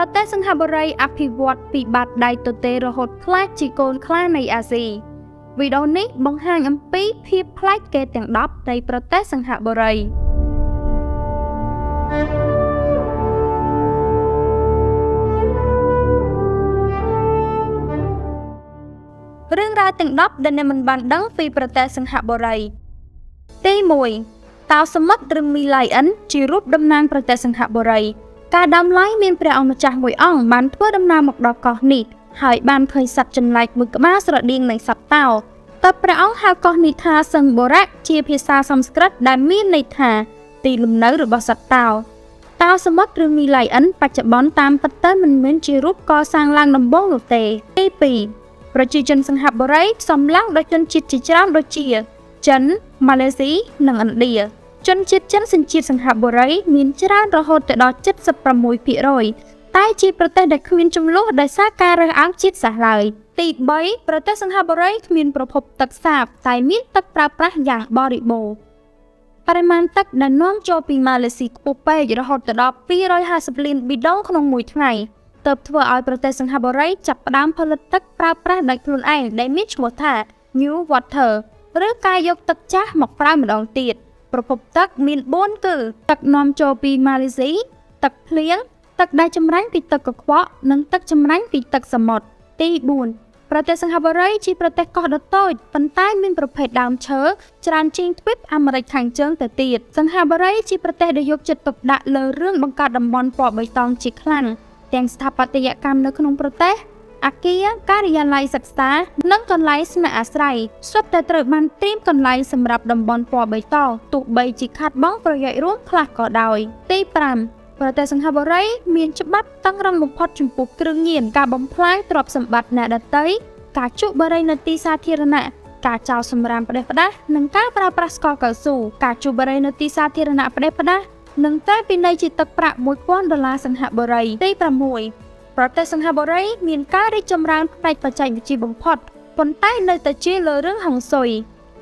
ប្រទេសសិង្ហបុរីអភិវឌ្ឍពីបាតដៃទទេរហូតក្លាយជាកូនខ្លានៃអាស៊ីវីដេអូនេះបង្ហាញអំពីភាពប្លែកគេទាំង10នៃប្រទេសសិង្ហបុរីរឿងរ៉ាវទាំង10ដែលអ្នកមិនបានដឹងពីប្រទេសសិង្ហបុរីទី1តោសមុទ្រឬមីឡៃអិនជារូបតំណាងប្រទេសសិង្ហបុរីកាលដើមឡើយមានព្រះអង្គម្ចាស់មួយអង្គបានធ្វើដំណើរមកដល់កោះនេះហើយបានឃើញសត្វចម្លែកមួយក្បាលស្រដៀងនឹងសត្វតោតើព្រះអង្គហៅកោះនេះថាសិង្ហបុរៈជាភាសាសំស្ក្រឹតដែលមានន័យថាទីលំនៅរបស់សត្វតោតោសមុទ្រឬមីឡៃអិនបច្ចុប្បន្នតាមពិតទៅមិនមែនជារូបកសាងឡើងដំបូងនោះទេទី2ប្រជាជនសិង្ហបុរីផ្សំឡើងដោយជនជាតិជាច្រើនដូចជាចិនម៉ាឡេស៊ីនិងឥណ្ឌាជនជាតិចិនសញ្ជាតិសិង្ហបុរីមានច្រើនរហូតទៅដល់76%តែជាប្រទេសដែលគ្មានជម្លោះដោយសារការរើសអើងជាតិសាសន៍ឡើយទី3ប្រទេសសិង្ហបុរីគ្មានប្រភពទឹកសាបតែមានទឹកប្រើប្រាស់យ៉ាងបរិបូរណ៍បរិមាណទឹកដែលនាំចូលពីម៉ាឡេស៊ីខ្ពស់ពេករហូតទៅដល់250លានប៊ីដុងក្នុងមួយថ្ងៃទើបធ្វើឲ្យប្រទេសសិង្ហបុរីចាប់ផ្ដើមផលិតទឹកប្រើប្រាស់ដោយខ្លួនឯងដែលមានឈ្មោះថា New Water ឬការយកទឹកចាស់មកប្រើម្ដងទៀតប្រភពទឹកមាន4គឺទឹកនាំចូលពីម៉ាឡេស៊ីទឹកភ្លៀងទឹកដែលចម្រាញ់ពីទឹកកខ្វក់និងទឹកចម្រាញ់ពីទឹកសមុទ្រទី4ប្រទេសសិង្ហបុរីជាប្រទេសកោះដ៏តូចប៉ុន្តែមានប្រភេទដើមឈើច្រើនជាងទ្វីបអាមេរិកខាងជើងទៅទៀតសិង្ហបុរីជាប្រទេសដែលយកចិត្តទុកដាក់លើរឿងបង្កើតតំបន់ពណ៌បៃតងជាខ្លាំងទាំងស្ថាបត្យកម្មនៅក្នុងប្រទេសអាគារការិយាល័យសិក្សានិងកន្លែងស្នាក់អាស្រ័យសុទ្ធតែត្រូវបានត្រៀមកន្លែងសម្រាប់តំបន់ពណ៌បៃតងទោះបីជាខាតបង់ប្រយោជន៍រួមខ្លះក៏ដោយទី5ប្រទេសសិង្ហបុរីមានច្បាប់តឹងរ៉ឹងបំផុតចំពោះគ្រឿងញៀនការបំផ្លាញទ្រព្យសម្បត្តិអ្នកដទៃការជក់បារីនៅទីសាធារណៈការចោលសម្រាមផ្ដេសផ្ដាសនិងការប្រើប្រាស់ស្ករកៅស៊ូការជក់បារីនៅទីសាធារណៈផ្ដេសផ្ដាសនិងត្រូវពិន័យជាទឹកប្រាក់1000ដុល្លារសិង្ហបុរីទី6ប្រទេសសិង្ហបុរីមានការរីកចម្រើនផ្នែកបច្ចេកវិទ្យាបំផុតប៉ុន្តែនៅតែជាលើរឿងហុងស៊ុយ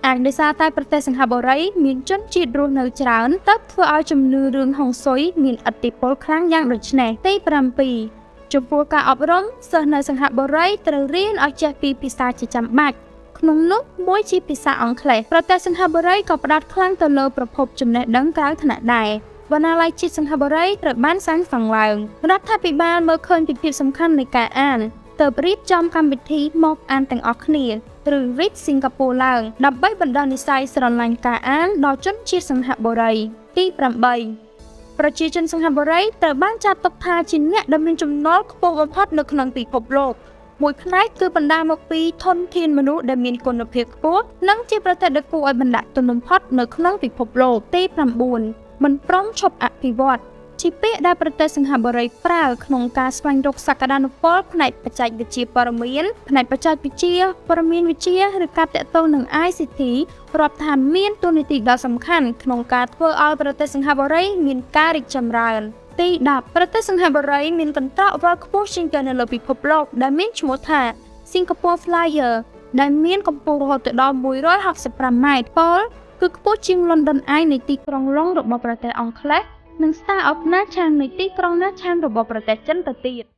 អាចដោយសារតែប្រទេសសិង្ហបុរីមានជនជាតិរស់នៅច្រើនទើបធ្វើឲ្យជំនឿរឿងហុងស៊ុយមានឥទ្ធិពលខ្លាំងយ៉ាងដូចនេះទី7ចំពោះការអប់រំសិស្សនៅសិង្ហបុរីត្រូវរៀនឲ្យចេះពីភាសាជាចាំបាច់ក្នុងនោះមួយជាភាសាអង់គ្លេសប្រទេសសិង្ហបុរីក៏ផ្ដោតខ្លាំងទៅលើប្រភពចំណេះដឹងក្រៅថ្នាក់ដែរបណ្ណាល័យជាតិសិង្ហបុរីត្រូវបានសាងសង់ឡើងរដ្ឋាភិបាលមើលឃើញពីភាពសំខាន់នៃការអានទើបរៀបចំកម្មវិធីមកអានទាំងអស់គ្នាឬ Read Singapore ឡើងដើម្បីបណ្ដុះនិស្ស័យស្រឡាញ់ការអានដល់ជនជាតិសិង្ហបុរីទី8ប្រជាជនសិង្ហបុរីត្រូវបានចាត់ទុកថាជាអ្នកដែលមានចំណូលខ្ពស់បំផុតនៅក្នុងពិភពលោកមួយផ្នែកគឺបណ្ដាលមកពីធនធានមនុស្សដែលមានគុណភាពខ្ពស់និងជាប្រទេសដែលគួរឲ្យបណ្ដាក់ទុនបំផុតនៅក្នុងពិភពលោកទី9មិនព្រមឈប់អភិវឌ្ឍជាពាក្យដែលប្រទេសសិង្ហបុរីប្រើក្នុងការស្វែងរកសក្តានុពលផ្នែកបច្ចេកវិទ្យាព័ត៌មានផ្នែកបច្ចេកវិទ្យាព័ត៌មានវិទ្យាឬការទាក់ទងនឹង ICT រាប់ថាមានតួនាទីដ៏សំខាន់ក្នុងការធ្វើឲ្យប្រទេសសិង្ហបុរីមានការរីកចម្រើនទី10ប្រទេសសិង្ហបុរីមានកន្ត្រកវ៉ាល់ខ្ពស់ជាងគេនៅលើពិភពលោកដែលមានឈ្មោះថា Singapore Flyer ដែលមានកម្ពស់រហូតដល់165ម៉ែត្រពោលគឺខ្ពស់ជាង London Eye នៃទីក្រុងឡុងរបស់ប្រទេសអង់គ្លេសនិង Star of Nachan នៃទីក្រុងណាឆានរបស់ប្រទេសចិនទៅទៀត។